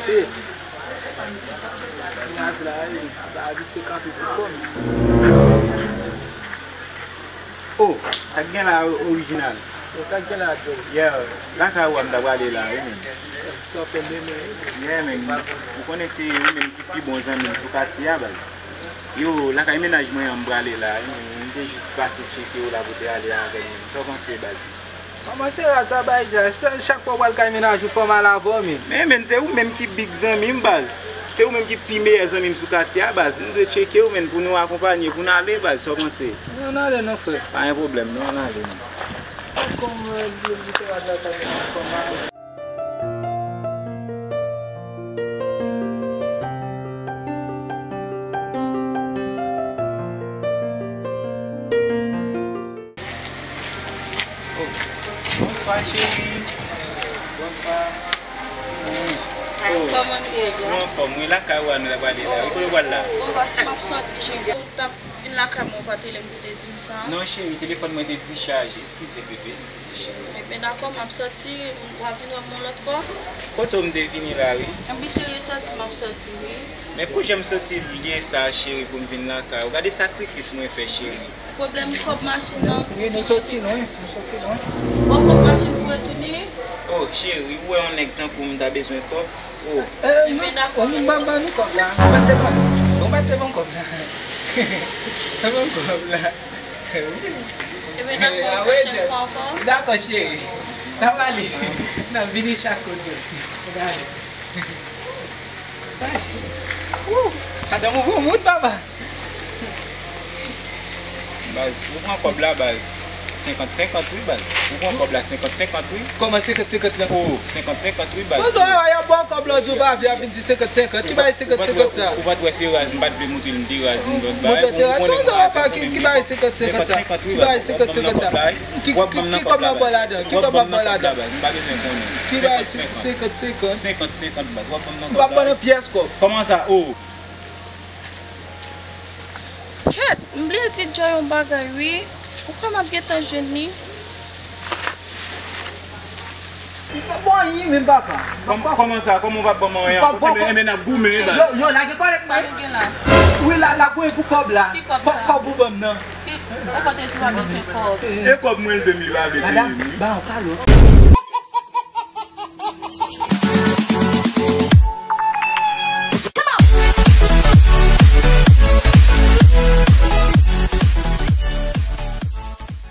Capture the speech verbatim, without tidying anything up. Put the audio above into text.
Te. Kounya se la, e, pa abitye kanpe pou kò m. Oh, sa k gen la orijinal? Yo, sa k gen la, Joe? Yeah, lakay ou a m ta prale la, wi, men. Sa w fè menm, wi. Yeah, men. Ou konnen se ou menm ki pi bon zanmi m sou katye a, baz. Yo, lakay mennaj mwen an m prale la, wi, men. M te jis pase tcheke w la pou te ale avè m, men. Sa w panse, baz? Kòman se raz sa bay ja? Chak, chak fwa w pral kay mennaj ou fò m al avè w, men. Men, men, se ou menm ki big zanmi m, baz. Se ou menm ki pi meyè zanmi m sou katye a, baz. M dwe tcheke w, men, pou nou akonpanye, pou n ale, baz. Sa w panse? Nou ann ale non, frè. Pa gen pwoblèm, nou ann ale, men. Kòman li di se raz la kay mennaj fò m al? Oh. Bonswa, cheri. Bonswa. Oh. Kòman nou ye la? Nou anfòm, wi, lakay ou a nou ta prale la. Wi, kote w pral la? Bon, m ap sòti, cheri. Ou t ap vin lakay mwen, ou pa t rele m pou te di m sa? Non, cheri, telefòn mwen te dichaje. Eskize, bebe, eskize, cheri. Ebyen, dakò, m ap sòti, w ap vin wè m yon lòt fwa? Kote w m te vini la, wi. Ebyen, cheri, sòti, m ap sòti, wi. Men pou jan m sòti lye sa, cheri, pou m vin lakay ou, gade sakrifis mwen fè, cheri. Pwoblèm kòb machin nan. Wi, nou soti lwen, nou soti lwen. Bon, kòb machin pou retounen? Oh, cheri, ou wè yon nèg tankou m ta bezwen kòb? Oh. Eh, nou, oh, nou ban, ban nou kòb la. Ou mèt te ban, ou mèt te ban kòb la. Te ban kòb la. Wi. Ebyen, dakò, pwochèn fwa ankò. Dakò, cheri. N ap ale. N ap vini chak kote. Gade. Wou! Madanm ou bon moun, papa. Baz, ou pran kòb la, baz. Senkant senkant, wi, baz. Ou pran kòb la senkant senkant, wi. Kòman senkant senkant la? Oh, senkant senkant, wi, baz. Bon, sa yo ba w kòb lòt jou, pa vin di senkant senkant. Ki bagay senkant senkant sa? Ou pa t wè se raz, m pa t vle montre l m te raz, m lòt bagay. Ou pa t wè se raz? Sa yo ba ki, ki bagay senkant senkant sa? Ki bagay senkant senkant sa? Ki, ki, ki kòb m ap ba w ladan? Ki kòb m ap ba w ladan? M pa bezwen konnen. Ki bagay senkant senkant? Senkant senkant, baz. W ap ban m nan kòb la. M p ap ban nan pyès kòb. Kòman sa? Oh. Kèt, m bliye di Joe yon bagay, wi. Ou kwè m ap gentan jwenn li? M pa bon anyen menm, papa. Kòm-, kòman sa? Kòman w p ap ban m anyen? M p ap bon. Enben, enben, n ap goumen, wi, baz. Yo, yo, lage kòlèt mwen. Sa nou gen la? Wi, la, la goumen pou kòb la. Ki kòb sa? Kòb, kòb ou ban m nan. Ki, ou pa te di w pa bezwen kòb? E kòb mwen l de mil la, bebe. Madanm, ba yon kalòt.